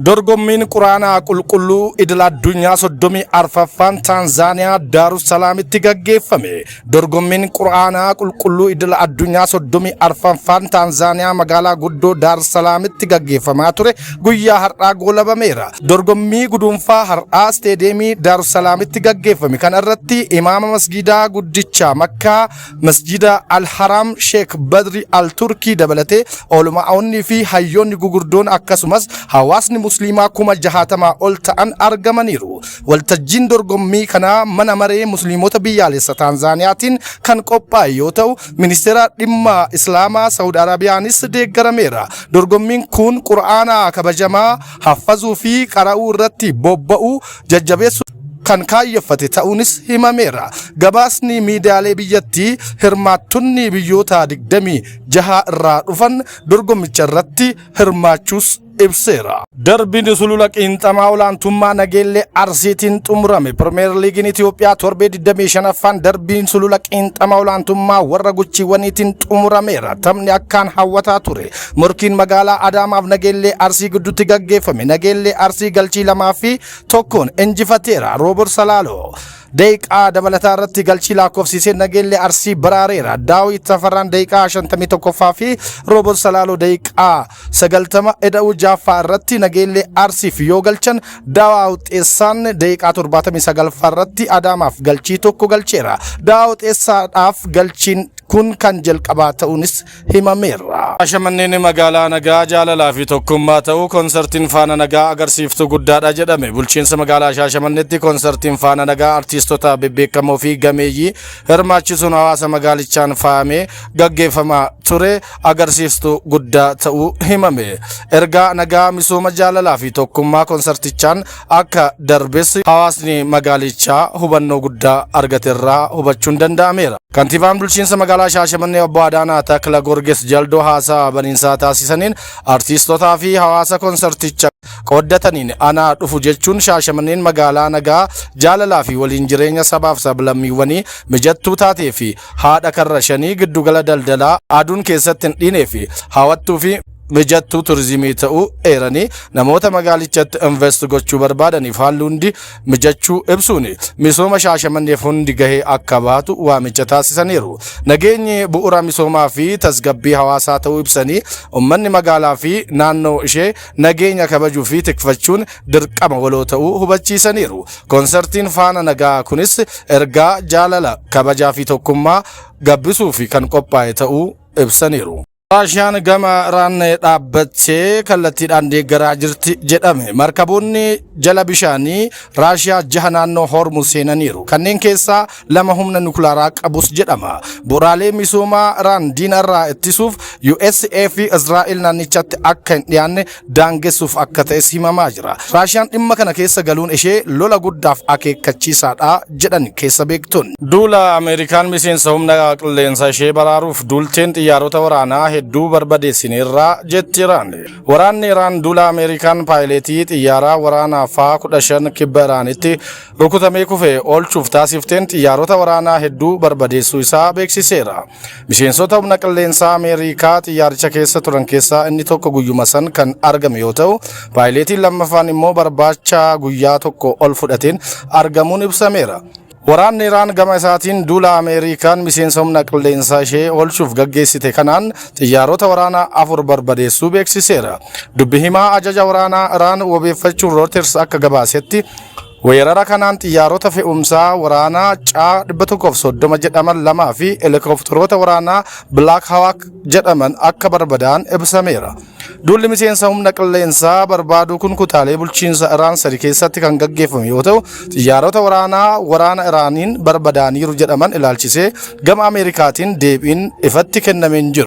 Dorgommiin Quraanaa Qulqulluu Idil Addunyaa 34ffaan Taanzaaniyaa Daarussalaamitti gaggeeffame. Dorgommiin Quraanaa Qulqulluu Idil Addunyaa 34ffaan Taanzaaniyaa magaalaa guddoo Daarussalaamitti gaggeeffamaa ture guyyaa har'aa goolabameera. Dorgommii guduunfaa har'aa isteediyeemii Daarussalaamitti gaggeeffame kana irratti imaama masgiidaa guddicha Makkaa Masjida Al-Haram Sheek Badri Al-Turkii dabalatee oolmaa'onni fi hayyoonni gugurdoon akkasumas hawaasni musliimaa 60,000 ol ta'an argamaniiru. Waltajjiin dorgommii kanaa mana maree musliimota biyyaalessa Taanzaaniyaatiin kan qophaa'e yoo ta'u, ministeera dhimma Islaamaa Saawud Arabiyaanis deeggarameera. Dorgommiin kun Qur'aana kabajamaa haffazuu fi qara'uu irratti bobba'uu jajjabeessuu kan kaayyeffate ta'uunis himameera. Gabaasni miidiyaalee biyyattii hirmaattonni biyyoota 26 irraa dhufan dorgommicha irratti hirmaachuus ibseera. Darbiin sulula qiinxamaa olaantummaa Nageellee Arsiitiin xumurame. Pirimeer Liigiin Itoophiyaa torbee 25ffaan darbiin sulula qiinxamaa olaantummaa warra guchiiwwaniitiin xumurameera. Taphni akkaan hawwataa ture. Morkiin magaalaa Adaamaaf Nageellee Arsii gidduutti gaggeeffame. Nageellee Arsii galchii 2 fi 1n injifateera. Roobor Salaaloo daqiiqaa dabalataa irratti galchii lakkoofsisee Nageellee Arsii baraareera. Daawit Tafarraan daqiiqaa 51ffaa fi Roobor Salaaloo daqiiqaa 90 eda'uu jaaffaa irratti Nageellee Arsiif yoo galchan, Daawaa Wuxeessaan daqiiqaa 79ffaa irratti Adaamaaf galchii tokko galcheera. Daawaa Wuxeessaadhaaf galchiin kun kan jalqabaa ta'uunis himameera. Shaashamanneen magaalaa nagaa, jaalalaa fi tokkummaa ta'uu koonsartiin Faana Nagaa agarsiiftuu guddaadha jedhame. Bulchiinsa magaalaa Shaashamanneetti koonsartiin Faana Nagaa artiistota bebbeekamoo fi gameeyyii hirmaachisuun hawaasa magaalichaan faayamee gaggeeffamaa ture agarsiiftuu guddaa ta'uu himame. Ergaa nagaa, misooma, jaalalaa fi tokkummaa koonsartichaan akka darbes hawaasni magaalichaa hubannoo guddaa argaterraa hubachuun danda'ameera. Kantiibaan bulchiinsa magaalaa Shaashamannee obbo Adaanaa Takla Gorgis Jaldoo haasaa baniinsaa taasisaniin artiistotaa fi hawaasa koonsarticha qooddataniin anaa dhufu jechuun, Shaashamanneen magaalaa nagaa, jaalalaa fi waliin jireenya sabaaf sablammiiwwanii mijattuu taatee fi haadha karra shanii, giddugala daldalaa aduun keessatti hin dhiinee fi hawwattuu fi mijattuu turizimii ta'uu eeranii, namoota magaalichatti invest gochuu barbaadaniif haalli hundi mijachuu ibsuun misooma Shaashamanneef hundi gahee akka baatu waamicha taasisaniiru. Nageenyi bu'uura misoomaa fi tasgabbii hawaasaa ta'uu ibsanii, uummanni magaalaa fi naannoo ishee nageenya kabajuu fi tikfachuun dirqama waloo ta'uu hubachiisaniiru. Koonsartiin Faana Nagaa kunis ergaa jaalala, kabajaa fi tokkummaa gabbisuu fi kan qophaa'e ta'uu ibsaniiru. Raashiyaan gama Iraan dhaabbattee kallattiidhaan deeggaraa jirti jedhame. Markaboonni jala bishaanii Raashiyaa jaha naannoo Hormuz seenaniiru. Kanneen keessaa lama humna nukulaaraa qabus jedhama. Bu'uuraalee misoomaa Iraan diina irraa ittisuuf USA fi Israa'el naannichatti akka hin dhiyaanne daangessuuf akka ta'es himamaa jira. Raashiyaan dhimma kana keessa galuun ishee lola guddaaf akeekkachiisaadha jedhan keessa beektonni. Duula Ameerikaan miseensa humna qilleensa ishee baraaruuf duulteen xiyyaarota waraanaa hedduu barbadeessineerraa jetti Iraan. Waraanni Iraan duula Ameerikaan paayileetii xiyyaaraa waraanaa faa 15 kibba Iraanitti rukutamee kufe oolchuuf taasifteen xiyyaarota waraanaa hedduu barbadeessuu isaa beeksiseera. Miseensota humna qilleensaa Ameerikaa xiyyaaricha keessa turan keessaa inni tokko guyyuma san kan argame yoo ta'u, paayileetiin lammaffaan immoo barbaacha guyyaa tokko ol fudhateen argamuun ibsameera. Waraanni Iraan gama isaatiin duula Ameerikaan miseensa humna qilleensaa ishee oolchuuf gaggeessite kanaan xiyyaarota waraanaa afur barbadeessuu beeksiseera. Dubbi himaa ajaja waraanaa Iraan wabeeffachuun Reuters akka gabaasetti, weerara kanaan xiyyaarota fe'umsaa waraanaa C 130 jedhaman lamaa fi helikoophtaroota waraanaa Black Hawk jedhaman akka barbadaa'an ibsameera. Duulli miseensa humna qilleensaa barbaaduu kun kutaalee bulchiinsa Iraan sadi keessatti kan gaggeeffame yoo ta'u, xiyyaarota waraanaa waraana Iraaniin barbadaa'aniiru jedhaman ilaalchisee gama Ameerikaatiin deebiin ifatti kennamee hin jiru.